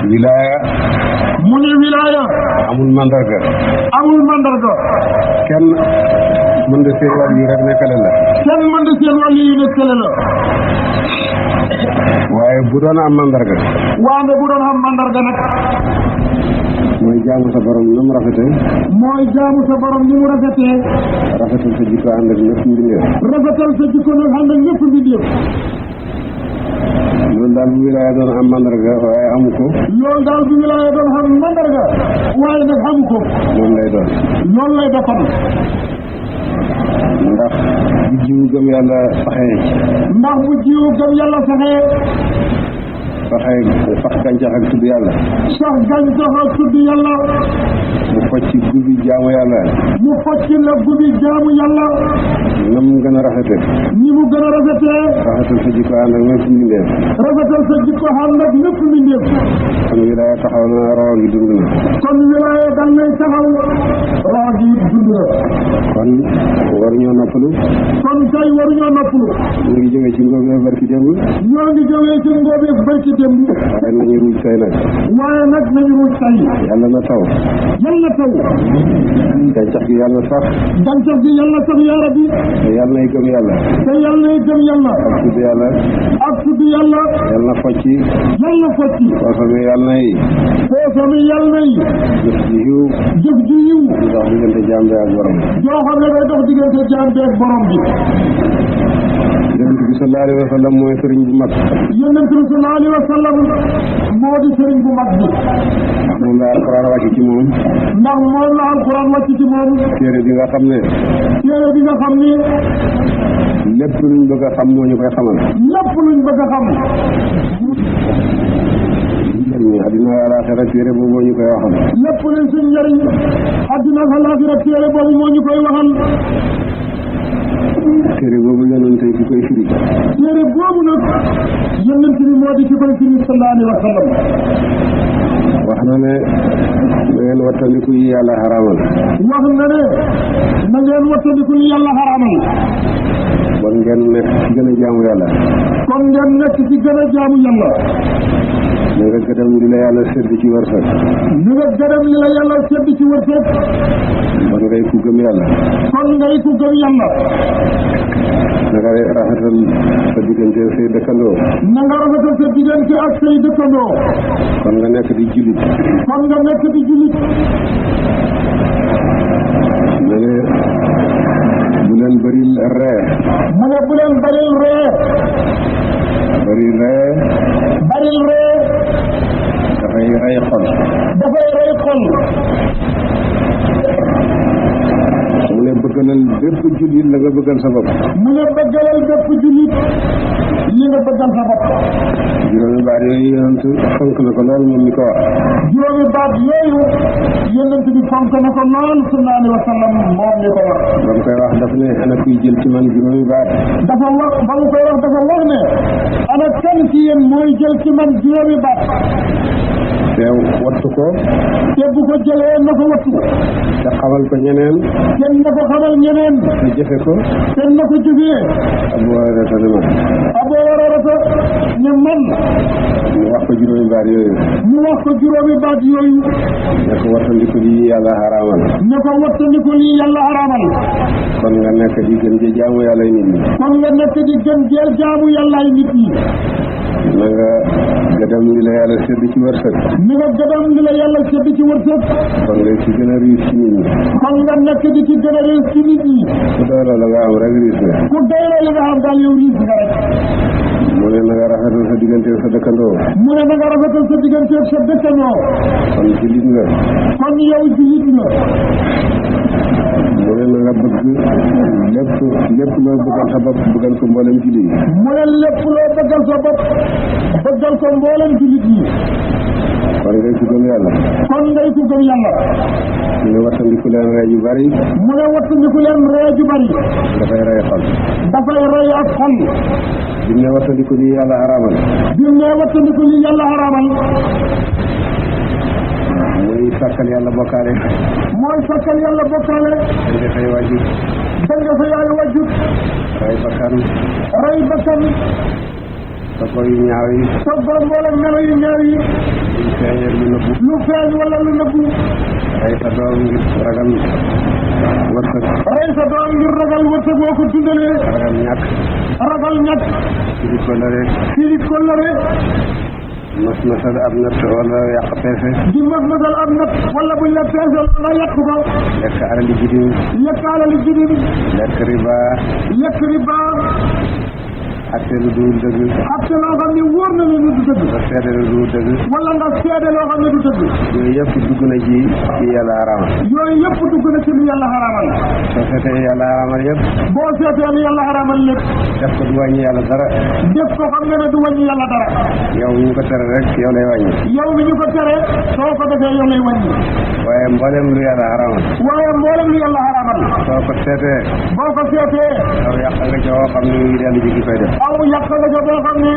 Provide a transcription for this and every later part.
wilaaya mu ne wilaaya amul mandarga amul mandarga kenn mën da seen wàll yi rek nekkale la kenn mën da seen wàll yi nekkale la waaye bu doon am mandarga waande bu doon am mandarga nag mooy jaamu sa borom ni mu rafetee mooy jaamu sa borom ni mu rafetee rafetal sa jikko ànd ak ñëpp mbindeef rafetal sa jikko nag ànd ak ñëpp mbindeef loolu daal bu wilaaya doon am mandarga waaye amu ko loolu daal bu wilaaya doon am mandarga waaye nag amu ko moom lay doon loolu lay doxal ndax bu jiwu gëm yàlla saxee ndax bu jiwu gëm yàlla saxee sax gàncax ak tudd yàlla sax gàncax ak tudd yàlla mu focc gubi jaamu yàlla mu focc la gubi jaamu yàlla na mu gën a rafete ni mu gën a rafetee rafetal sa jikko ànd ak ñëpp mbindeef rafetal sa jikko ànd ak ñëpp mbindeef kon wilaaya taxaw na roo gi dund na kon wilaaya dal nay taxaw roo gi dund na kon waruñoo noppalu kon tey waruñoo noppalu ñu ngi jógee ci ngóobee barki démb ñoo ngi jógee ci ngóobee barki démb waaye nañu ruuj tey nag waaye nag nañu ruuj tey yàlla na taw yàlla taw gàncax gi yàlla sax gàncax gi yàlla sax yaa rabbi te yàlla nay gëm yàlla te yàlla nay gëm yàlla ak tudd yàlla ak tudd yàlla yàlla na focci yàlla focci foosami yàlla nay foosami yàlla nay jëf ji yiw jëf ji yiw di dox diggante jaam bi ak borom joo xam ne day dox diggante jaam bi ak borom bi yonent bi sallallahu alayhi wa sallam mooy sëriñ bu mag yonent bi sallallahu alayhi wa sallam moo di sëriñ bu mag bi moom la alquran wàcc ci moom ndax moom la alquran wàcc ci moom téere bi nga xam ne téere bi nga xam ni lépp luñ bëgg a xam moo ñu koy xamal lépp luñ bëgg a xam addina alaxira téere boobu moo ñu koy waxal lépp luñ suñ njëriñ addina alaxira téere boobu moo ñu koy waxal téere boobu yonent yi ki koy firi téere boobu nag yonent bi moo di ki koy firi sallallahu alayhi wa sallam wax na ne na ngeen wattandiku yi yàlla xaraamal wax na ne na ngeen wattandiku yi yàlla xaraamal bon ngeen nekk ci gën a jaamu yàlla kon ngeen nekk ci gën a jaamu yàlla na nga gëdam li la yàlla sedd ci wërsëg ni nga gëdam li la yàlla sedd ci wërsëg bon ngay ku gëm yàlla kon ngay ku gëm yàlla na nga rafetal sa diggante say dëkkandoo na nga rafetal sa diggante ak say dëkkandoo kon nga nekk di jullit kon nga nekk di jullit na ne bu leen bëril ree mu ne bu leen baril ree bëril ree baril ree dafay rey xol dafay rey xol mu ne bëggalal bépp jullit la nga bëggal sa bopp mu ne bëggalal bépp jullit li nga bëggal sa bopp juróomi baat yooyu yonent fonk na ko lool moom mi ko wax juróomi baat yooyu yonent bi fonk na ko lool sallallahu alayhi wa sallam moom mi ko wax ba mu koy wax daf ne ana kuy jël ci man juróomi baat dafa wax ba mu koy wax dafa wax ne ana kan ci yéen mooy jël ci man juróomi baat te wattu ko te bu ko jëlee na ko wattu te xamal ko ñeneen kenn na ko xamal ñeneen te jëfe ko kenn na ko jëfee Abu Hurayra ne man Abu Hurayra ne man mu wax ko juróomi baat yooyu mu wax ko juróomi baat yooyu ne ko wattandiku lii yàlla xaraamal ne ko wattandiku lii yàlla xaraamal kon nga nekk di gën di jaamu yàlla nit ñi kon nga nekk di gën jeel jaamu yàllaay nit ñi na nga gëdam li la yàlla sedd ci wërsëg ni nga gëdam li la yàlla sedd ci wërsëg kon nga ci gën a riis ci nit ñi kon nga nekk di ci gën a riis ci nit ñi ku doyloo la nga am rek riis nga ku doyloo li nga xam daal yow riis nga rek mu ne na nga rafetal sa diggante sa dëkkandoo mu ne na nga rafetal sa diggante sa dëkkandoo kon jullit nga kon yow jullit nga mu ne na nga bëgg lépp loo bëggal sa bopp bëggal ko mboolem jullit yi mu ne lépp loo bëggal sa bopp bëggal ko mboolem jullit yi kon ngay ku gëm yàlla kon ngay ku gëm yàlla mu ne wattandiku leen ree yu bari mu ne wattandiku leen ree ju bari dafay rey xol dafay rey ak xol bi mu ne wattandiku lii yàlla xaraamal bi mu ne wattandiku li yàlla xaraamal muy sàkkal yàlla bokkaale mooy sakkal yàlla bokkaale dañ dafay wàjjut dañ nga fa yaay wajjut rey bakkan rey bakkan sa koy ñaaw yi toggoo mboolem melo yu ñaaw yi feeñ ak lu nëbbu. lu feeñ wala lu nëbbu. rey sa doom ngir ragal wërsëg. rey sa doom ngir ragal wërsëg boo ko dundalee. ragal ñàkk. ragal ñàkk. firi kóllëre. firi kóllëre. mos masal ab natt wala yàq peese. di mos masal ab natt wala buñ la peesal nga yàq ko. lekk alali jidim. lekk alali jidim. lekk riba. lekk riba. atte lu dul dëgg. atte loo xam ne wóor na leen du dëgg. nga seede lu dul dëgg. wala nga seede loo xam ne du dëgg. yooyu yëpp dugg na ci yàlla araamal. yooyu yëpp dugg na ci lu yàlla xaraamal. soo seetee yàlla araamal yëpp. boo seetee lu yàlla xaraamal lépp. def ko du wàññi yàlla dara. def ko xam nga ne du wàññi yàlla dara. yow ñu ko tere rek yow lay wàññi. yow mi ñu ko tere soo ko defee yow lay wàññi. waaye mboolem lu yàlla araamal. waaye mboolem lu yàlla xaraamal. soo ko seetee. boo ko seetee. yow yàq nga ci woo xam ne mu ngi dellu ci ki koy def. aw yàq nga ca boo xam ne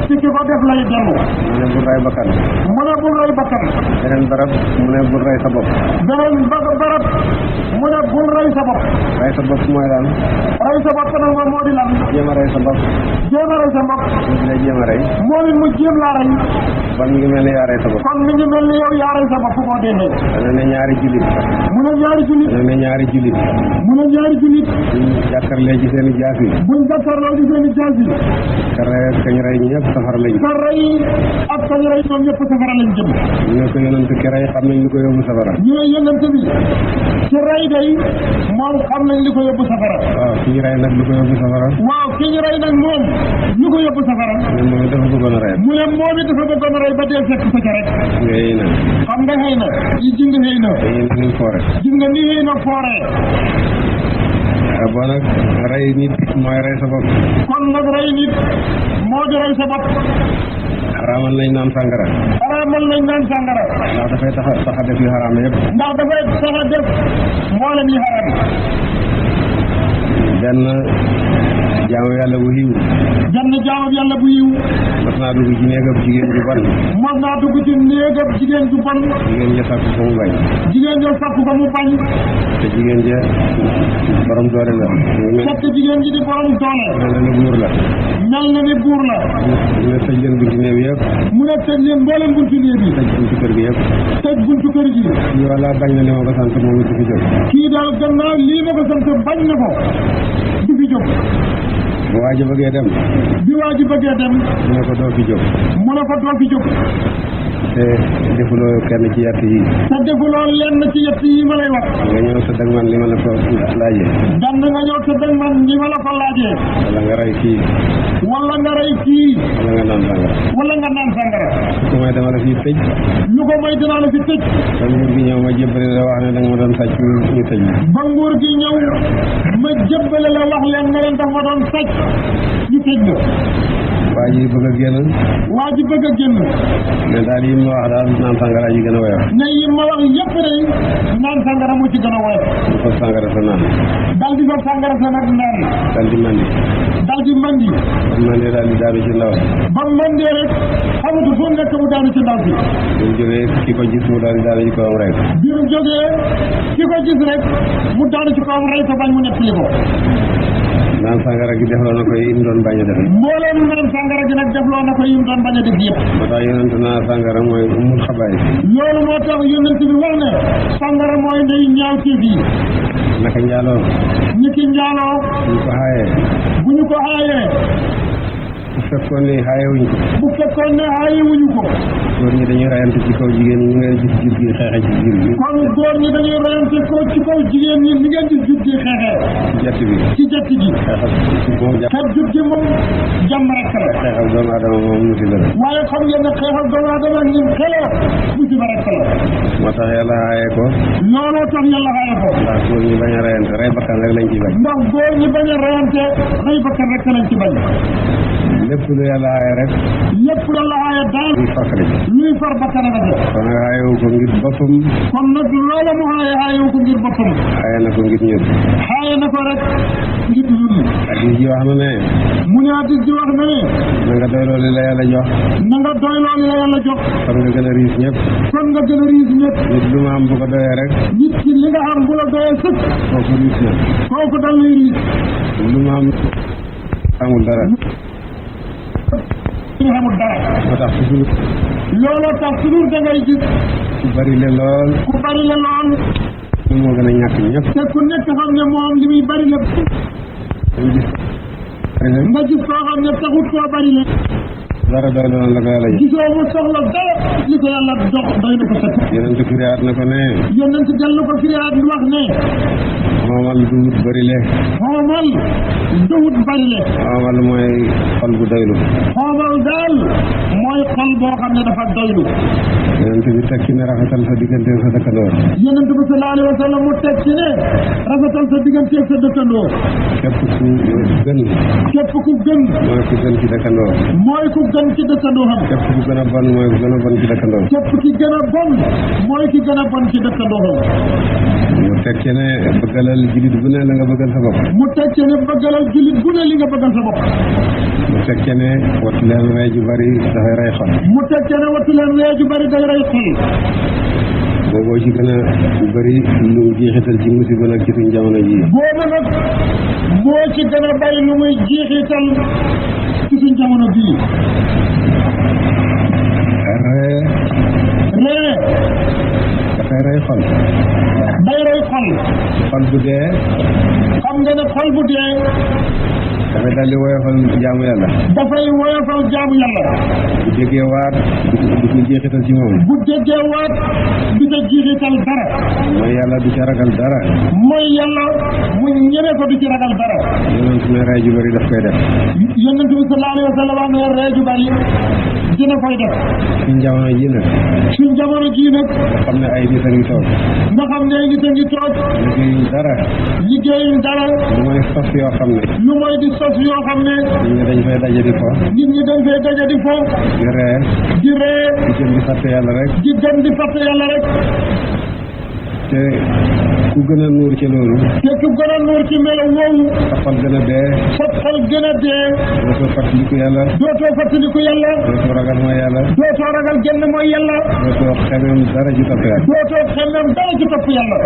ci ki ko def lay dellu. mu ne bul rey bakkan. mu ne bul rey bakkan. beneen barab mu ne bul rey sa bopp. beneen barab mu ne bul rey sa bopp. rey sa bopp mooy lan. rey sa bopp nag moom moo di lan. jéem a rey sa bopp. jéem a rey sa bopp. mu lay jéem a rey. moo leen mu jéem laa rey. kon mi ngi mel ni yaa rey sa bopp. kon mi ngi mel ni yow yaa rey sa bopp koo dee. dana ne ñaari jullit. mu ne ñaari jullit. dana ne ñaari jullit. mu ne ñaari jullit. buñ jàkkaarlee ci seen i jaas yi. buñ jàkkaarloo ci seen i jaas yi. ka rey ak kañ rey ñëpp safara lañ. ka rey ak kañ rey ñoom ñëpp safara lañ jëm. ñu ne ko yonent ki rey xam nañ li ko yóbbu safara. ñu ne yonent bi ci rey day moom xam nañ li ko yóbbu safara. waaw ki ñu rey nag li ko yóbbu safara. waaw ki ñu rey nag moom li ko yóbbu safara. ne moom it dafa bëggoon a rey. mu ne moom it dafa bëggoon a rey ba dee fekk ko ca rek. nga yéy na. xam nga xëy na yi ji nga xëy na. te yéen ni foore. gis nga ni xëy na fooree. boo nag rey nit mooy rey sa bopp. kon nag rey nit moo di rey sa bopp. xaraamal nañ naan sàngara. xaraamal nañ naan sàngara. ndax dafay tax a def yu xaraam yëpp. ndax dafay tax a def mboolem yi xaraam. benn jaamu yàlla bu xiiw. benn jaamu yàlla bu yiw. mas naa dugg ci néegam jigéen ju bon. mos naa dugg ci néegam jigéen ju bon. jigéen ja sàkku ko mu bañ. jigéen ja sàkku ko mu bañ. te jigéen ja borom doole la. fekk jigéen ji di borom doole. mel na ni buur la. mel na ni buur la. mu ne tëj leen bunti néeg bi yëpp. mu ne tëj leen mboolem buntu néeg bi. tëj bunti kër gi yëpp. tëj buntu kër gi. kii wala bañ na li ma ko sant moom it du fi jóg. kii daal gannaaw lii ma ko sant bañ na ko du fi jóg. bu waa ji bëggee dem. bi waa ji bëggee dem. mu ne ko doo fi jóg. mu ne ko doo fi jóg. te defuloo kenn ci yett yi. te defuloo lenn ci yett yi ma lay wax. nga ñëw sa dag man li ma la ko laajee. dan nga ñëw sa dag man li ma la ko laajee. wala nga rey kii. wala nga rey kii. wala nga naan sàngara. wala nga naan sàngara. su may dama la fi tëj. lu ko may dinaa la fi tëj. ba nguur gi ñëw ma jébbale la wax ne da nga ma doon sàcc ñu tëj la. ba nguur gi ñëw ma jébbale la wax leen nga leen daf ma doon sàcc ñu tëj la. waa ji bëgg a génn. waa ji bëgg a génn. mais daal yi ma wax daal naan sàngara ji gën a woyof. ne yi ma wax yëpp day naan sàngara mu ci gën a woyof. du ko sàngara sa naan. dal di fa sàngara sa nag naan. dal di mandi. dal di mandi. mandi daal di daanu ci ndaw. ba mandee rek xamatu fu nekk mu daanu ci ndaw si. bu mu jógee ki ko gis mu daal di daanu ci kawam rek. bi mu jógee ki ko gis rek mu daanu ci kawam rey ko bañ mu nettali ko. naan sàngara gi defloo na ko yi mu doon bañ a def. mbooleem naan sàngara gi nag defloo na ko yi mu doon bañ a def yëpp. moo tax yonent naa sàngara mooy umul xabaay. loolu moo tax yonent bi wax ne sàngara mooy ndey ñaaw tiif yi. naka njaaloo. ñi ki njaaloo. bu ñu ko xaayee. bu ñu ko xaayee. bu fekkoon ne xaayewuñ ko. bu fekkoon ne xaayewuñu ko. góor ñi dañuy rayante ci kaw jigéen ñi ñu ngeen gis jur gi xeexe ci jur gi. kon góor ñi dañuy rayante ko ci kaw jigéen ñi ni ngeen gis jur gi xeexee. ci jett bi. ci jett gi. xeexal ci moom jàpp. xeex jur gi moom jàmm rek la. xeexal doomu aadama moom musiba la. waaye xam ngeen ne xeexal doomu aadama ñun xeloo musiba rek la. moo tax yàlla xaaye ko. looloo tax yàlla xaaye ko. ndax góor ñi bañ a rayante rey bakkan rek lañ ci bañ. ndax góor ñi bañ a rayante rey bakkan rek lañ ci bañ. lépp lu yàlla xaaye rek. lépp la la xaaye daal. luy fàkkale. luy far bakkan a def. kon nag xaayewu ko ngir boppam. kon nag loola mu xaayewu ko ngir boppam. xaaye na ko ngir ñun. xaaye na ko rek ngir ñun. hadis ji wax na ne. mu ne hadis ji wax na ne. na nga doyloo li la yàlla jox. na nga doyloo li la yàlla jox. kon nga gën a riis ñëpp. kon nga gën a riis ñëpp. nit lu ma am bu ko doyee rek. nit ki li nga am bu la doyee sëkk. kooku riis na. kooku dal lay riis. lu ma am amul dara. ñu xamul dara moo tax toujours looloo tax toujours da ngay gis ku bari le lool ku bari la lool moo gën a ñàkk ñëpp te ku nekk xam ne moom li muy bari la dañ gis nga gis koo xam ne taxut koo bari la dara doy na la ko yàlla ji gisoo mu soxla dara li ko yàlla dox doy na ko sëkk yonent firiyaat na ko ne yonent dellu ko firiyaat wax ne xoomal du wut bari le xoomal duwut bari le xoomal mooy xol bu doylu xoomal daal mooy xol boo xam ne dafa doylu yonent bi tekki ne rafetal sa diggante sa dëkkandoor yonent bi sallallahu alayhi wa sallam mu teg ci ne rafetal sa diggante sa dëkkandoo képp ku gën képp ku gën mooy ku gën ci dëkkandoor mooy ku gën ci dëkkandoo xam képp ku gën a bon mooy ku gën a bon ci dëkkandoor képp ki gën a bon mooy ki gën a bon ci dëkkandoo xam mu tekki ne bëggalal jullit bu ne la nga bëggal sa bopp mu teg ci ne bëggalal jullit bu ne li nga bëggal sa bopp mu tekki ne wattu leen rey ju bari dafay rey xol mu teg ci ne wattu leen ree ju bari day rey xol booboo ci gën a bëri lu jeexital ci musiba nag ci suñ jamono ji boobu nag moo ci gën a bari lu muy jeexital ci suñ jamono bii ree dafay rey xol day rey xol xol bu dee xam nga ne xol bu dee dafay daldi woyofal jaamu yàlla dafay woyofal jaamu yàlla bu déggee waat du ko jeexital ci moom bu déggee waat du ca jeexital dara mooy yàlla du ca ragal dara mooy yàlla mu ñeme ko du ci ragal dara yonent ne rey ju bari daf koy def yonent bi sallallahu alayhi wa sallam wax ne ree ju bari dina koy def suñ jamono ji nag suñ jamono jii nag nga xam ne ay nit a ngi toog nga xam ne nit a ngi toog liggéeyuñ dara liggéeyuñ dara lu mooy sos yoo xam ne lu mooy di sos yoo xam ne nit ñi dañ fay daje di ko nit ñi dañ fay daje di fo di ree di ree di jëm di fàtte yàlla rek di gën di fàtte yàlla rek te ku gën a nuur ci loolu te ku gën a nuur ci melo woowu sa xol gën a dee sa xol gën a dee dootoo fàttaliku yàlla dootoo fàttaliku yàlla dootoo ragal mooy yàlla dootoo ragal genn mooy yàlla dootoo xemem dara ji topp yàlla dootoo xemmem dara ci topp yàlla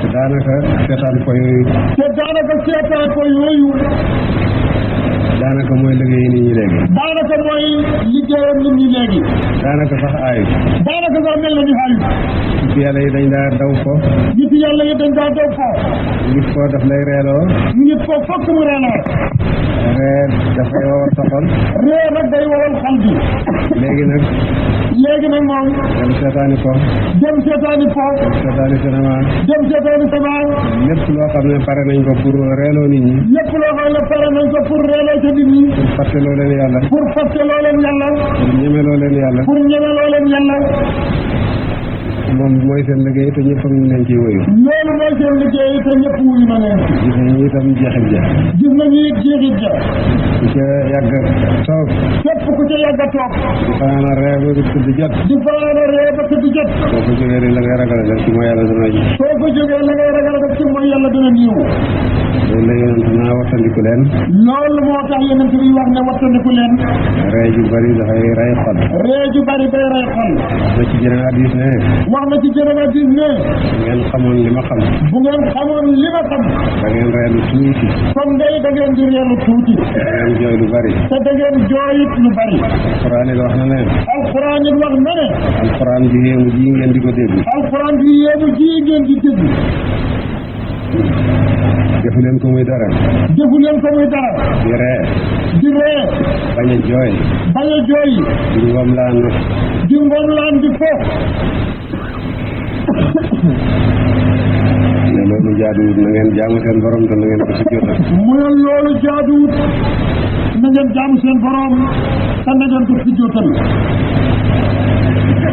te daanaka seetaan ko yooyu te daanaka seetaan ko yooyu daanaka mooy liggéey nit ñi léegi daanaka mooy liggéeyam nit ñi léegi daanaka sax aayu daanaka sax mel na ni xaayu nit yàlla yi dañ daa daw ko nit yàlla yi dañ daa daw foo nit ko daf lay reeloo nit ko fokk mu reenoo ree dafay wawar sa xol ree nag day wowal xol bi léegi nag moom dem seetaani ko dem seetaani po seetaani cinéma dem seetaani sama lépp loo xam ne pare nañ ko pour reeloo nit ñi lépp loo xam ne pare nañ ko pour reeloo ca nit ñi pour fàtteloo leen yàlla pour fàtteloo leen yàlla pour ñemeloo leen yàlla pour ñemeloo leen yàlla moom mooy seen liggéey te ñëpp a ngi leen ciy wéyu loolu mooy seen liggéey te ñëpp wuyu na leen gis nañu itam jeexit ja gis nañu it jeexit ja ku ca yàgg toog képp ku ca yàgg a toog di fanaana ree ba tëdd jot di fanaana ree ba tëdd jot soo ko jógee rek la ngay ragal def ci mooy yàlla dana ji soo ko jógee la ngay ragal def ci mooy yàlla dana niiw loolu la yonent naa wattandiku leen loolu moo tax yonent bi wax ne wattandiku leen ree ju bari dafay rey xol ree ju bari day rey xol na ci jeneen hadiis ne wax na ci jeneen hadiis ne ngeen xamoon li ma xam bu ngeen xamoon li ma xam da ngeen reelu tuuti kon day da ngeen di reelu tuuti da ngeen jooy lu bari te da ngeen jooyit lu bari alquran it wax na ne alquran it wax na ne alquran ji yéemu ji ngeen di ko dégg alquran bi yéemu ji ngeen di dégg defu leen ko muy dara defu leen ko muy dara di ree di ree bañ a jooy bañ a jooy di ngoom laan di ngoom laan di foof ne loolu jaaduwut na ngeen jaamu seen borom te na ngeen ko sujjóotal mu ne loolu jaaduwut na ngeen jaamu seen borom te na ngeen ko sujjóotal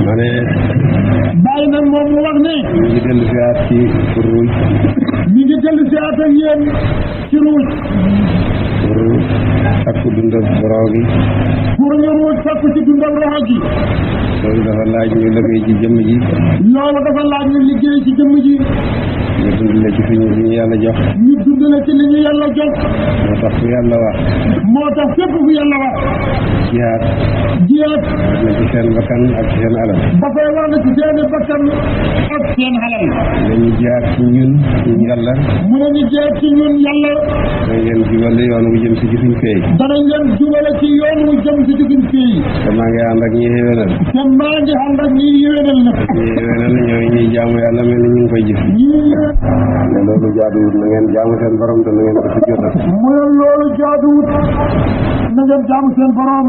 ma ne bàyyi nag moom mu wax ne ñu ngi dellu si aat ci ruuj mi ngi dellu si aat ak yéen ci ruuj pour sakku dundal boroo gi pour ñu ruuj sakku ci dundal roxo gi loolu dafa laaj ñu liggéey ci jëmm ji loolu dafa laaj ñu liggéey ci jëmm ji ñu dundale ci suñu li ñu yàlla jox ñu dundale ci li ñu yàlla jox moo tax fu yàlla wax moo tax fépp fu yàlla wax jihaat jihaat na ci seen bakkan ak ci seen alal dafay wax na ci seen bakkan ak seen alal nañu jihaat ci ñun yàlla mu ne ñu jihaat ci ñun yàlla dañ leen jubale yoon wu jëm si ci suñ feey danañ leen jubale ci yoon wu jëm si jógin fii te maa ngi ànd ak ñi xéwénal te maa ngi ànd ak ñi yéwénal nag ñi xéwénal ñooy ñuy jaamu yàlla mel ni ñu ngi koy gis ñii ne loolu jaaduwut na ngeen jaamu seen borom te na ngeen ko sujjóotal mu ne loolu jaaduwut na ngeen jaamu seen borom